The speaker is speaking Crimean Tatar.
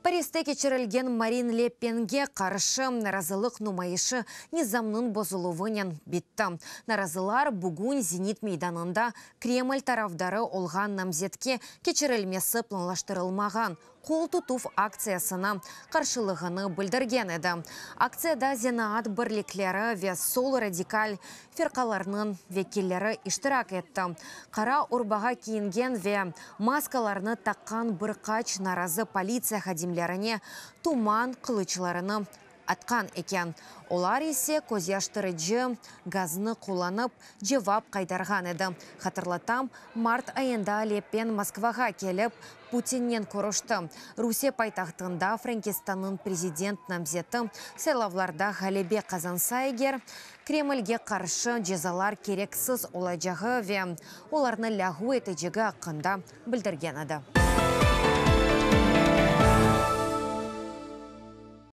Pariste keçirilgen Marin Le Penge qarşı narazılıq numayışı nizamnıñ bozuluvınen bitti. Narazılar bugün Zenit meydanında Kreml tarafdarı olğan namzetke keçirilmesi planlaştırılmağan qol tutuv aktsiyasına qarşılığını bildirgen edi. Aktsiyada zenaat birlikleri ve sol radikal firqalarnıñ vekilleri iştirak etti. Qara urbağa kiyingen ve maskalarnı taqqan bir qaç narazı politsiya hadimlerine tuman qılıçlarını atqan eken. Olar ise közyaştırıcı gaznı qullanıp, cevap qaytarğan edi. Hatırlatam, mart ayında Le Pen Moskvağa kelip, Putinnen körüşti. Rusiye paytahtında Frenkistannıñ prezident namzeti saylavlarda ğalebe qazansa eger, Kremlge qarşı cezalar kereksiz olacağı ve olarnı lâğu etecegi aqqında bildirgen edi.